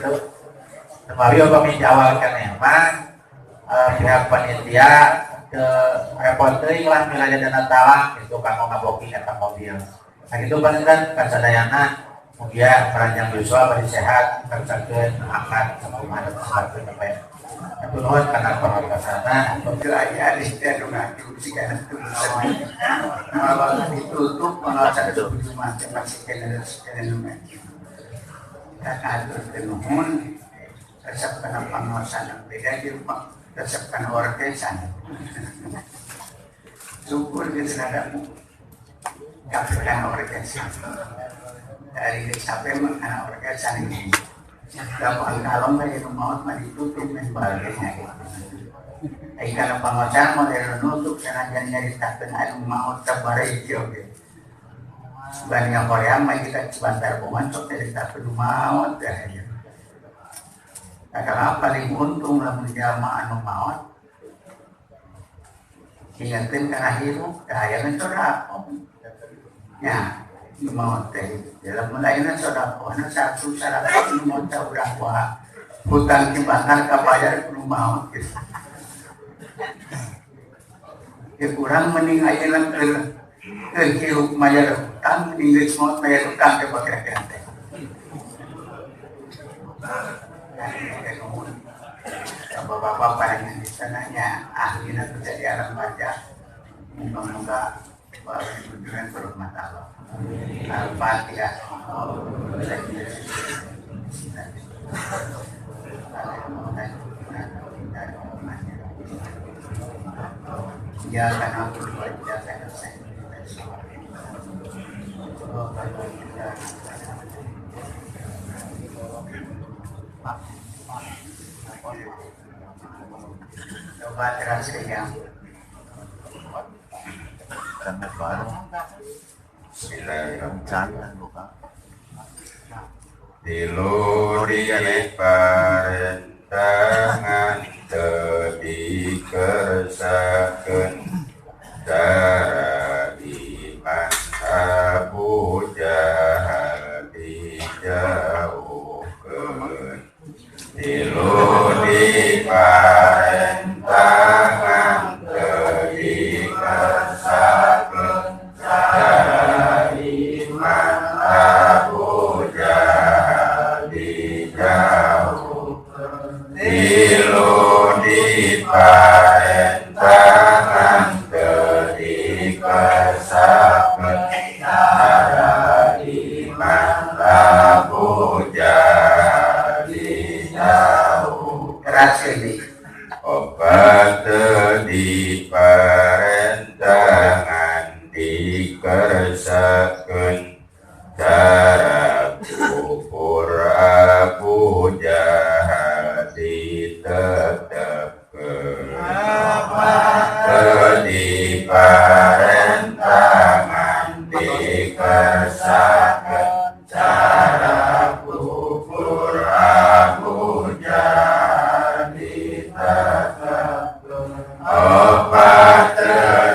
gitu. Kemarin upami di awal keneh mah pihak panitia ke repot teuing lah milaya dana talang gitu kanggo ngaboking eta mobil. Nah gitu panginten kasadayana, mugia paranjang yuswa bari sehat, kersakeun akad sakumaha tempatkeun apa ya. Hatur nuhun kana perhatianna. Itu aya di setiap rumah diusikan tulisan. Malah ditutup, malah satu rumah masih kena kena rumah. Hatur nuhun, resep kana pangaosan beda di rumah, resep kana orkesan. Syukur geus rada kana orkesan. Dari sampai mah kana orkesan ini. Gampang kalong mah nu maot mah ditutup dan sebagainya gitu. Ai kana pangaosan mah dari nutup sanajan nyaritakeun anu maot sabaraha hiji oge. Banding Korea mah kita sebentar bongan sok nyaritakeun nu maot ya. Nah, karena paling untung lamun jalma anu maot ingetin kana hirup, hayangna sedekah. Ya, nu maot teh dalam mulainya sedekahna satu sedekah nu maot teh urang wah hutang ti bantar kabayar nu maot gitu. Ya kurang mending ayeuna keur hirup mayar hutang mending geus maot mayar hutang teh pake teh. Bapak-bapak paling di sananya ahlina terjadi alam baca moga-moga kunjungan ke rumah Allah. Al-Fatihah. Ya karena aku coba terasa yang Tilu diparentangan teu dikersakeun cara iman Abu Jahal dijauhkeun. Tilu diparentangan teu dikersakeun cara iman Abu Jahal dijauhkeun. Tilu diparentangan teu dikersakeun cara iman Abu Jahal dijauhkeun. Keras ini. Obat diparentangan dikersakeun cara kufur Abu Jahal ditetepkeun. Obat diparentangan dikersakeun cara kufur Abu Jahal ditetepkeun. Obat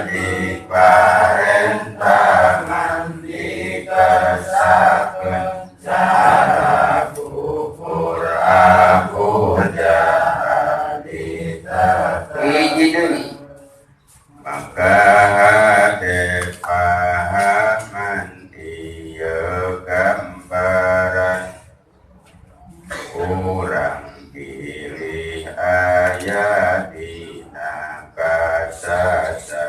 diparentangan dikersakeun cara kufur Abu Jahal ditetepkeun. Hiji deui. Maka hade pahaman ieu gambaran urang pilih aya dina kasasaran.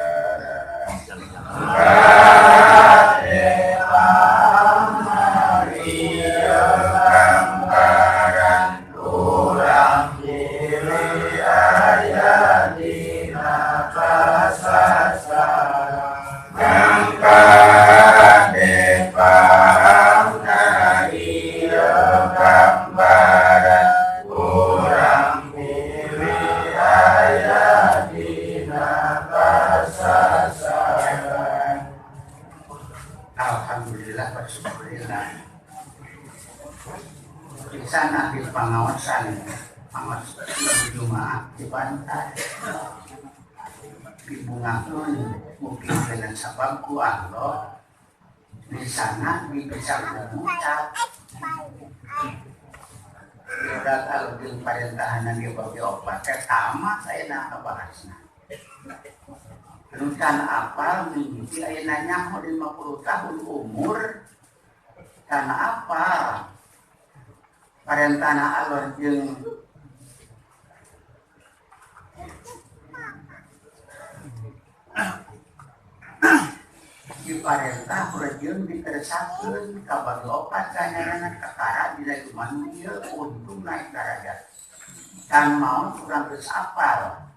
Hade pahaman ieu gambaran urang pilih aya dina kasasaran. Maka hade pahamna ieu gambaran urang pilih aya dina kasasaran. Alhamdulillah wa syukurillah. Di sana di pangaosan, pangaos Jumat di pantai. Dibungakeun mungkin dengan sabab ku Allah di sana bisa mengucap. Ridot Allah jeung parentahan dibagi opat teh sama ayeuna kabahasna. Anu can apal mimiti ayeuna nyaho 50 tahun umur can apal parentana Allah jeung diparentah jeung dikeresakeun ka bagi opat kanyana kakara dina iman ieu untung naik darajat. Can maot urang geus apal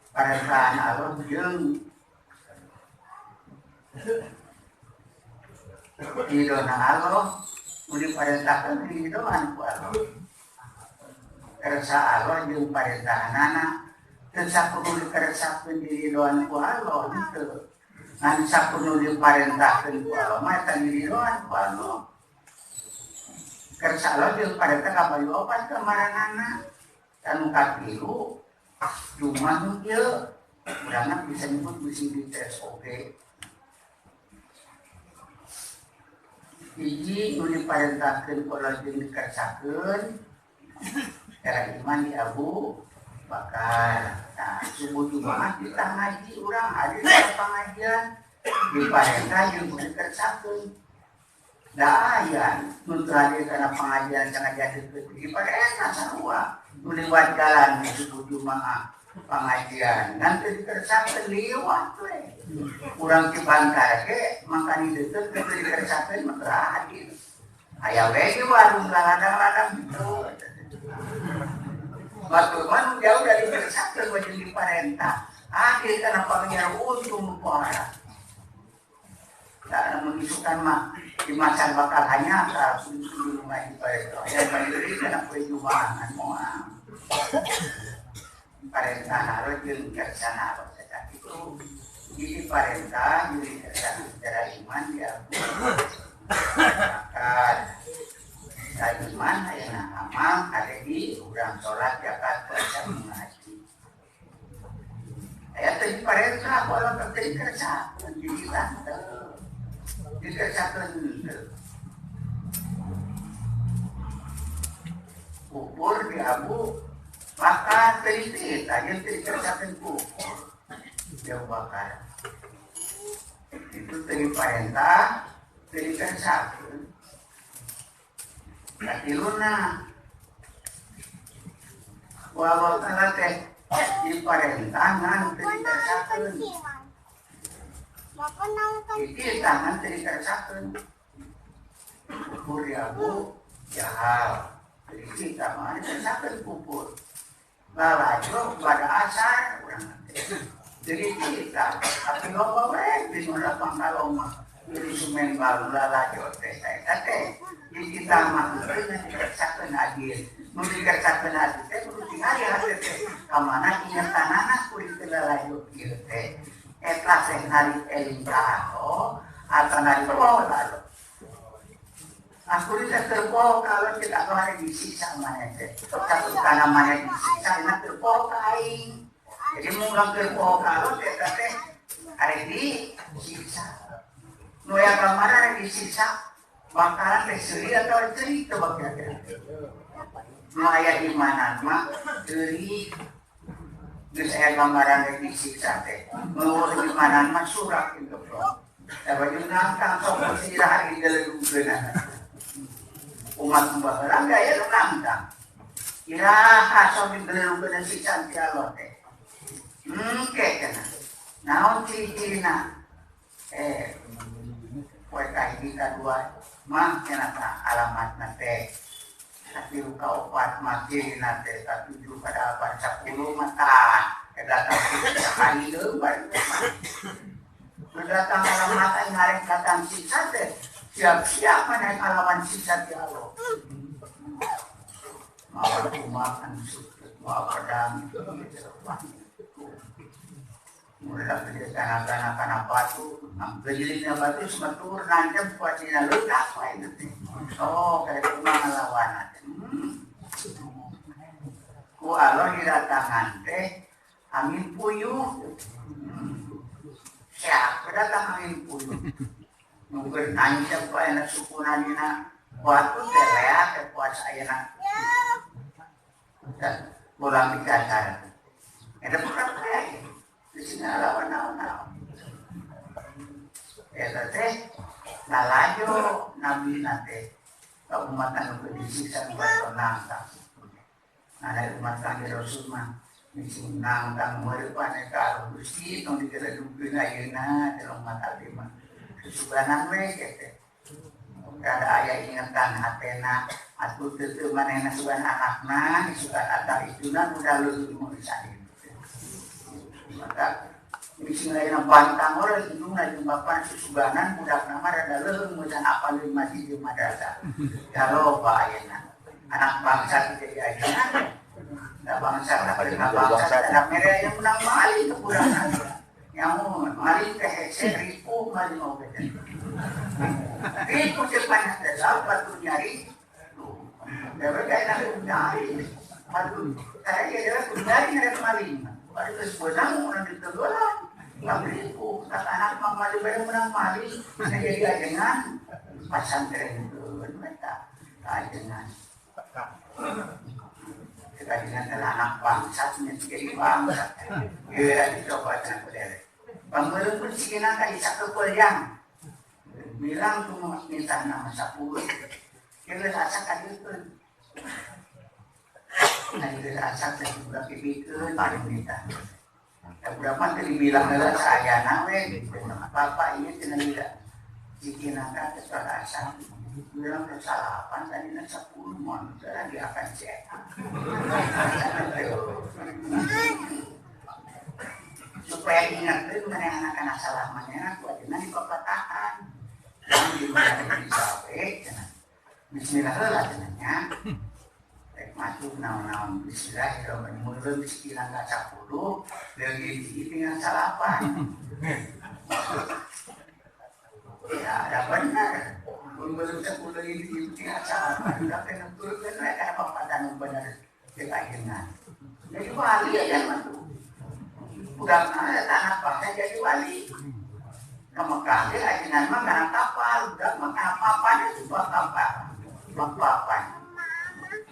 parentahan Allah jeung ridona Allah nu diparentahkeun ridoan ku Allah. Kersa Allah jeung parentahanana teu sakudu dikeresakeun diridoan ku Allah henteu. Ngan sakudu diparentahkeun ku Allah mah eta diridoan ku Allah. Kersa Allah jeung parentah ka bagi opat kamaranana. Anu katilu cuma nu ieu urangna bisa nyebut bisi dites oge. Hiji nu diparentahkeun ku Allah jeung dikersakeun era iman di Abu Bakar. Nah, subuh Jumat kita ngaji urang hadir ka pangajian diparentah jeung dikersakeun. Da aya nu teu hadir kana pangajian sangaja deukeut diparentah sarua. Nu liwat jalan subuh Jumat pangajian nanti dikersakeun liwat we. Urang ti Bantar ge mangkani deukeut teu dikersakeun mah teu hadir. Aya we di warung ladang-ladang gitu. Batur mah nu jauh dari dikersakeun mah jeung diparentah. Hadir kana pangajian untung pohara. Da lamun isukan mah di masa bakal hanya kudu ngaji parentah. Ya balik kana poe Jumat moal. Parentah harus jeung kersana Allah itu. Jadi parentah jeung kersana secara iman di Abu Bakar. Iman ayeuna amal ada di urang salat zakat puasa ngaji. Aya teh parentah ku Allah teh kersakeun di kita. Dikersakeun henteu. Kubur di Abu Bakar teliti, aja dikerjakan kubur di Abu Bakar. Itu tadi parentah, dikerjakan. Katiluna, walau ta'ala teh diparentah ngan dikerjakan. Itu tangan dikerjakan. Kubur di Abu Jahal, teliti tangan dikerjakan kubur. Lalajo pada asar urang jadi kita tapi loba we di mana pangkaloma jadi sumen baru lalajo teh eta teh di kita mah teu dikersakeun hadir nu dikersakeun hadir teh kudu tingali hadir teh ka mana ingetanana kudu teu lalajo kieu teh eta teh nari eling ka Allah atau nari poho lalu aku tidak terpoho kalau tidak hari disiksa mana teh. Satu karena mana disiksa, enak terpoho kain. Jadi mulang terpoho kalau teh teh hari disiksa. Nu yang kamar hari disiksa, bakalan teh seuri atau ceuri coba kira-kira. Nu aya di mana mah seuri. Geus aya gambaran rek disiksa teh. Nu di mana mah surak kitu bro. Da baju nangkang sok sirah di geledugeunana. Umat baheula gaya nu nangkang. Iraha sok digeledugeun siksa ti Allah teh. Engke cenah. Naon ciri-cirina? Poe kahiji kadua mah cenah tah alamatna teh. Katilu kaopat mah cirina teh, katujuh kadalapan 10 mah tah. Datang sakali leubar mah. Datang alamat aing ngarek datang siksa teh. Siap-siap mana alaman siksa ti Allah. Mawa kumakan sukses, mawa pedang, mulai gede tanah-tanah batu, gejilnya batu semetur nancep kuatina letak wae teh. Oh, kayak kumaha ngalawanan. Ku Allah didatangan teh angin puyuh. Siap datang angin puyuh. Nunggu nancep wae na sukuna dina Waktu teh leak teh puasa ayeuna. Dan bolang dikasar. Eta bukan teh. Di sini lawan naon-naon. Eta teh lalajo nabi nate ka umat anu disiksa nu nangtang. Nah, dari umat kanjeng Rasul mah misi nangtang meureupan eta Gusti tong digeledugkeun ayeuna teh umat abdi mah. Susuganan we teh. Kada aya ingetan hatena atuh teu manehna sugan anakna, sugan atak icuna udah leuwih mun sadin. Maka misi lain bantang orang indungna jeung bapana susuganan budakna mah rada leuheung mun apal di masjid jeung madrasah. Jaloba ayeuna. Anak bangsa jadi ayeuna. Da bangsa bangsa anak mere aya menang maling ke budakna. Nyamun maling teh hese ripuh maling oge. Ripuh teh panas teh batu nyari. Dewe kayak nyari. Aduh, saya kira nyari nyari maling. Baru geus beunang mun ditegolan. Ripuh, tak anak mah maling bade menang maling. Jadi ajengan pasantren keun eta ajengan. Ajengan teh anak bangsa jadi bangsa. Ieu dicoba cenah ku dewek. Pangeureun pun sigina ka isakeupeulyang. Bilang tu minta nama 10. Ieu asa kadieun. Nah, ieu asa teh budak dibikeun paling minta. Da budak mah teu dibilang heula saayana we. Bapak ieu cenah lila. Sigina ka teh asa. Bilang ke salapan tadina 10 mon lagi akan cetak. Supaya ingat teh maneh anak-anak salah manehna ku ajeuna dipapatahan. Lamun di mana digawe cenah. Bismillah heula cenah nya. Rek masuk naon-naon bismillahirrahmanirrahim. Mun bismillah ka 10, leuwih hiji tinggal salapan. Ya, ada benar. Mun belum 10 ini tinggal salapan. Udah kena turunkeun we kana papatan nu bener jeung ajengan. Jadi wali aja mah tuh. Budak anak bangsa jadi wali. Ke Mekah ge ajengan mah kana kapal, budak mah kana papan itu papan. Papan.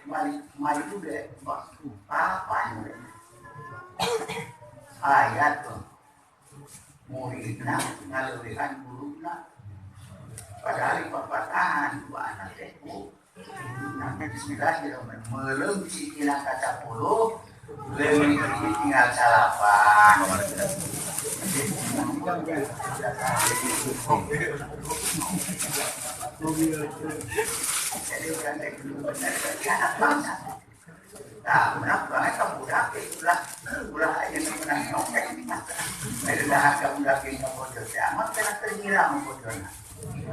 Wali mali juga papan. Ayat tuh. Muridna ngaleuwihan guruna. Padahal papatahan dua anak teh. Nah, bismillahirrahmanirrahim. Meuleum sikina ka 10, leuwih tinggal salapan. Jadi orang teh kudu bener berarti anak bangsa. Nah, menang banget ka budak ulah ulah ayeuna menang nyopek. Ada dahar ka budak ge bodoh teh amat kana teu nyiram bodona.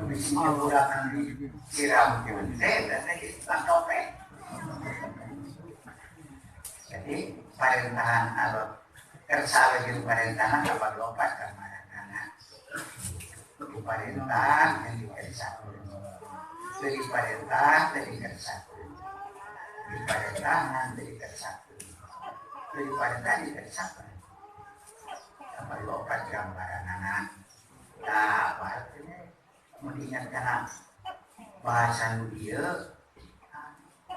Bisi budak disiram teh teh tukang copet. Jadi parentahan alot kersa jeung parentahan apa lopat kamaranana. Parentahan yang dikersakeun. Dari parentah dari kersakeun. Di parentahan dari kersakeun. Dari parentah dikersakeun. Apa lopat gambaranana. Nah, apa artinya? Mun ingat kana bahasa nu ieu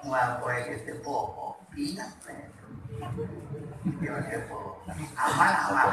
moal poe teu poho. Ingat we. Amal amal.